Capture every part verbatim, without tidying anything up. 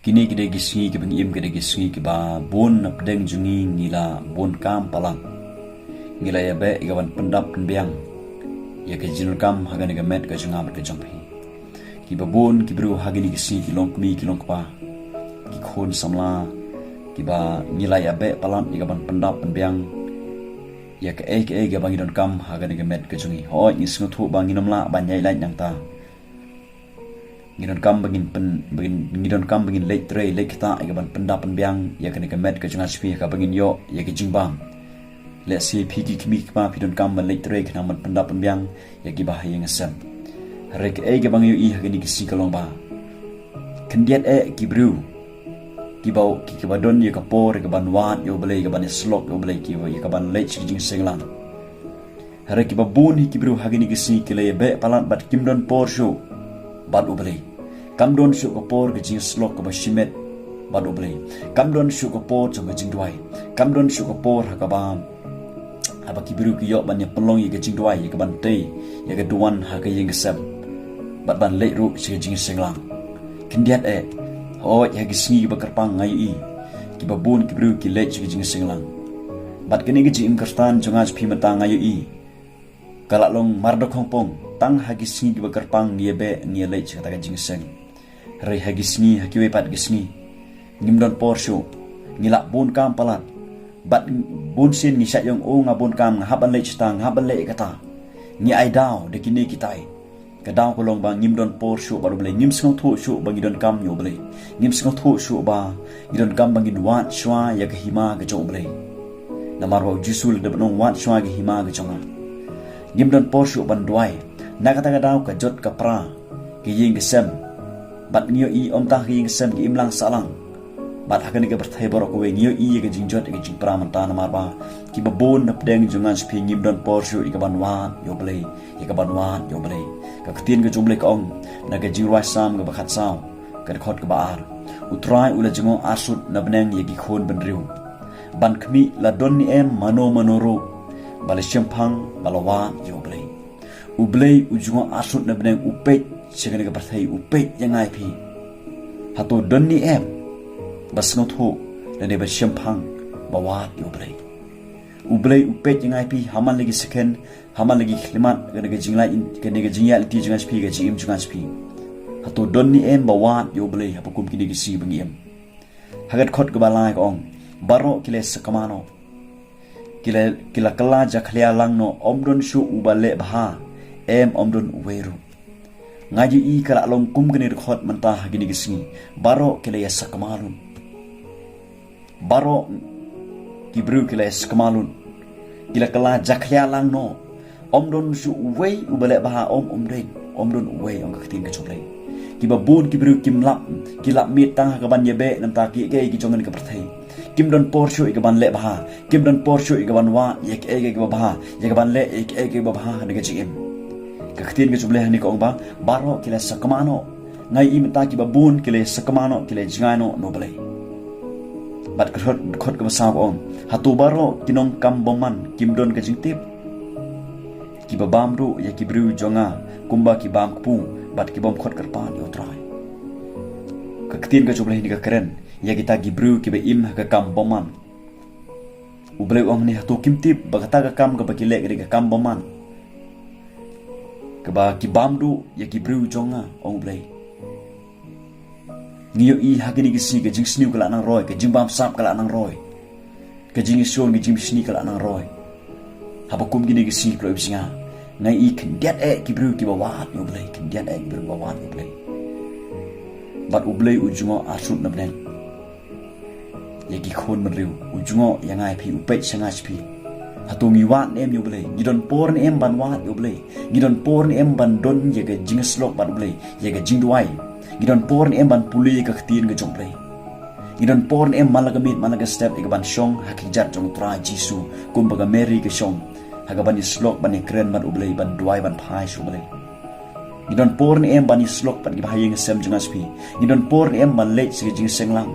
Kine ki dei ki sngi kiba ngi im, ki dei ki sngi kiba bun na pdeng jong ngi ngi la bun kam palat. Ngi la ïabeh ïa ka ban pyndap pynbiang ïa ka jingdonkam ha kane ka met ka jong nga bad ka jong phi. Kiba bun ki briew ha kine ki sngi, ki long kmie ki long kpa, ki khun samla, kiba ngi la ïabeh palat ïa ka ban pyndap pynbiang ïa kaei kaei kaba ngi donkam ha kane ka met ka jong ngi. Hooid, ngi sngewthuh ba ngin ym lah ban ïaid lait nangta. Ngi donkam ba ngin pyn, ba ngin, ngi donkam ba ngin leit trei, leit ktah ïa ka ban pyndap pynbiang ïa kane ka met ka jong nga jong phi, ha kaba ngin ïoh ïa ka jingbam. Lehse phi ki kmie ki kpa phi donkam ban leit trei khnang ban pyndap pynbiang ïa kiba ha ïing ha sem. Hynrei kaei kaba ngi ïohi ha kine ki sngi ka long ba khyndiat eh ki briew kiba, ki, kiba don ïa ka por ïa ka ban wad ïa U Blei, ïa ka ban ïasyllok ïa U Blei, kiba, ïa ka ban leit sha ka jingseng lang. Hynrei kiba bun hi ki briew ha kine ki sngi ki la ïabeh palat bad kim don por shuh bad U Blei. Kam don shuh ka por ka jingïasyllok kaba shimet bad U Blei. Kam don shuh ka por jong ka jingduwai. Kam don shuh ka por ha kaba, haba ki briew ki ïoh ban ïa pynlong ïa ka jingduwai, ïa ka ban tei ïa ka duwan ha ka ïing ka sem, bad ban leit ruh sha ka jingseng lang. Khyndiat eh, hooid, ha ki sngi kiba kyrpang nga ïohi kiba bun ki briew ki leit sha ka jingseng lang. Bad kane ka jingim Khristan jong nga jong phi mynta nga ïohi ka la long mardor khongpong. Tang ha ki sngi kiba kyrpang ngi ïabeh, ngi ïaleit sha kata ka jingseng. Hynrei ha ki sngi, ha kiwei pat ki sngi, ngim don por shuh, ngi la bun kam palat. Bad bunsien ngi shait ong, o, nga bun kam, nga hap ban leit shata, nga hap ban leit kata. Ngi ai daw da kine kitai. Ka daw ka long ba ngim don por shuh bad U Blei, ngim sngewthuh shuh ba ngi donkam ïa U Blei. Ngim sngewthuh shuh ba ngi donkam ba ngin wad shuwa ïa ka hima ka jong U Blei. Namar ba U Jisu u la dep ban ong, wad shuwa ïa ka hima ka jong nga. Ngim don por shuh ban duwai. Na kata ka daw ka jot ka pra ka ïing ka sem. Bad ngi ïohi ym tang ha ka ïing ka sem, ka imlang sahlang, bad ha kane ka pyrthei baroh kawei ngi ïohi ïa ka jingjot, ïa ka jingpra mynta, namar ba kiba bun na pdeng jong nga jong phi ngim don por shuh ïa ka ban wad ïa U Blei, ïa ka ban wad ïa U Blei. Ka ktien ka jong U Blei ka ong na ka Jingrwai Salm kaba khatsaw, ka dkhot kaba ar, U Trai u la jngoh arsut na bneng ïa ki khun bynriew, ban khmih la don ne em mano mano ruh ba la shemphang ba la wad ïa U Blei. U Blei u jngoh arsut na bneng, u peit sha kane ka pyrthei, u peit ïa nga ïa phi. Hato don ne em ba sngewthuh lane ba shemphang ba wad ïa U Blei? U Blei u peit ïa nga ïa phi ha man la ki second, ha man la ki khyllipmat, kane ka jinglait, kane ka jingïaid lynti jong nga jong phi, ka jingim jong nga jong phi. Hato don ne em ba wad ïa U Blei hapoh kum kine ki sngi ba ngi im? Ha ka dkhot kaba lai ka ong, baroh ki la sakma noh. Ki la, ki la kylla jakhlia lang noh, ym don shuh uba leh bha, em ym don uwei ruh. Nga ïohi ka la long kum kane ka dkhot mynta ha kine ki sngi. Baroh ki la ïa sakma lut. Baroh ki briew ki la ïa sakma lut. Ki la kylla jakhlia lang noh. Ym don shuh uwei uba leh bha, ym, ym don, ym don uwei, ong ka ktien ka jong U Blei. Kiba bun ki briew kim lap, ki lap miet tang ha ka ban ïabeh namar ki ïeit ki jong kane ka pyrthei. Kim don por shuh ïa ka ban leh bha, kim don por shuh ïa ka ban wad ïa kaei kaei kaba bha, ïa ka ban leh ïa kaei kaei kaba bha ha kane ka jingim. Ka ktien ka jong U Blei hangne ka ong ba baroh ki la sakma noh. Nga ïohi mynta kiba bun ki la sakma noh, ki la jngai noh na U Blei. Bad ka dkhot, dkhot kaba saw ka ong, hato baroh ki nongkam bymman kim don ka jingtip? Kiba bam duh ïa ki briew jong nga kumba ki bam kpu, bad ki bym khot kyrpad ïa U Trai. Ka ktien ka jong U Blei hangne ka kren ïa kita ki briew kiba im ha ka kam bymman. U Blei u ong hangne, hato kim tip ba kata ka kam kaba ki leh ka dei ka kam bymman, kaba ki bam duh ïa ki briew jong nga, ong U Blei. Ngi ïohi ha kine ki sngi ka jingsniew ka la nang roi, ka jingbamsap ka la nang roi, ka jingïasyllok, ka jingbishni ka la nang roi. Hapoh kum kine ki sngi, phi ïohi, phi sngap, nga ïohi khyndiat eh ki briew kiba wad ïa U Blei, khyndiat eh ki briew kiba wad ïa U Blei. Bad U Blei u jngoh arsut na bneng ïa ki khun bynriew, u jngoh ïa nga ïa phi, u peit sha nga sha phi. Hato ngi wad ne em ïa U Blei? Ngi don por ne em ban wad ïa U Blei? Ngi don por ne em ban don ïa ka jingïasyllok bad U Blei, ïa ka jingduwai? Ngi don por ne em ban pule ïa ka ktien ka jong U Blei? Ngi don por ne em man la ka miet man la ka step ïa ka ban shong ha ki kjat jong U Trai Jisu, kumba ka Mary ka shong, ha ka ban ïasyllok, ban ïakren bad U Blei, ban duwai, ban phai sha U Blei? Ngi don por ne em ban ïasyllok bad kiba ha ïing ha sem jong nga sha phi? Ngi don por ne em ban leit sha ka jingïaseng lang?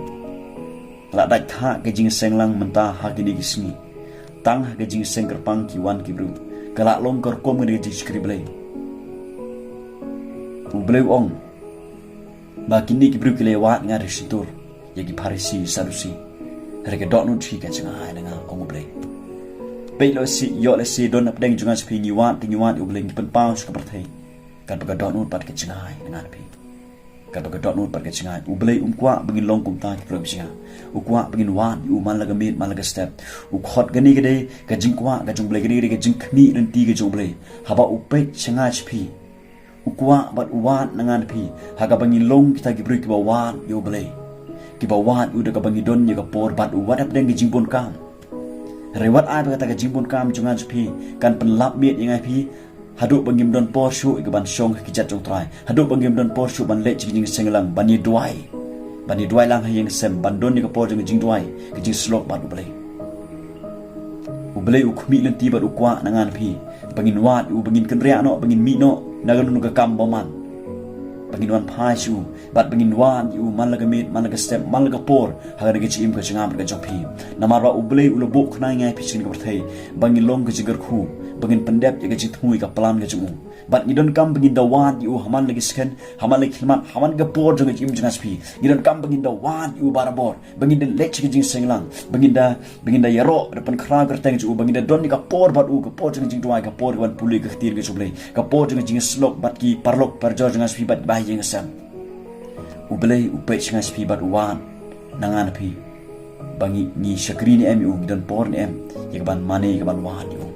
La dait thah ka jingïaseng lang mynta ha kine ki sngi. Tang ha ka jingïaseng kyrpang ki wan ki briew. Ka la long ka rukom kane ka jingshakri Blei. U Blei u ong ba kine ki briew ki la ïawad ïa nga da ka shyntur. ïa ki Pharisi Sadusi. Hynrei ka dohnud hi ka jngai na nga, ong U Blei. Peit lehse, ïoh lehse don hapdeng jong nga sha phi ngi wad, te ngi wad ïa U Blei, ngi pynpaw sha ka pyrthei. Katba ka dohnud pat ka jngai na nga na phi. Katba ka dohnud pat ka jngai. U Blei um kwah ba ngin long kumta ki parabangeit jong nga. U kwah ba ngin wad ïa u man la ka miet man la ka step. U khot kane ka dei ka jingkwah ka jong U Blei, kane ka dei ka jingkhmih lynti ka jong U Blei. Haba u peit sha nga sha phi, u kwah bad u wad na nga na phi, ha kaba ngin long kita ki briew kiba wad ïa U Blei, kiba wad ïa u da kaba ngi don ïa ka por bad u wat hapdeng ka jingbun kam. Hynrei wat ai ba kata ka jingbun kam jong nga jong phi kan pynlap miet ïa nga ïa phi, haduh ba ngim don por shuh ïa ka ban shong ha ki jait jong U Trai, haduh ba ngim don por shuh ban leit sha ka jingseng lang, ban ïa duwai, ban ïa duwai lang ha ïing ha sem, ban don ïa ka por jong ka jingduwai, ka jingsyllok bad U Blei. U Blei u khmih lynti bad u kwah na nga na phi ba ngin wad ïa u, ba ngin kynriah noh, ba ngin mih noh na kano kano ka kam bymman, ba ngin wan phai sha u, bad ba ngin wad ïa u man la ka miet man la ka step, man la ka por, ha kane ka jingim ka jong nga bad ka jong phi. Namar ba U Blei u la buh khnang ïa nga ïa phi sha kane ka pyrthei ba ngin long ka jingkyrkhu, ba ngin pyndep ïa ka jingthmu ïa ka plan ka jong u. Bad ngi donkam ba ngin da wad ïa u ha man la ki second, ha man la ki khmat, ha man ka por jong ka jingim jong nga sha phi. Ngi donkam ba ngin da wad ïa u barabor, ba ngin da leit sha ka jingseng lang, ba ngin da, ba ngin da ïaroh, da pynkhraw kyrteng jong u, ba ngin da don ïa ka por bad u, ka por jong ka jingduwai, ka por ka ban pule ka ktien ka jong U Blei, ka por jong ka jingsyllok bad ki paralok parajor jong nga sha phi bad ba ïing sem. U Blei u peit sha nga sha phi bad u wad na nga na phi ba ngi, ngi shakri ne em ïa u, ngi don por ne em ïa ka ban mane, ïa ka ban wad ïa u.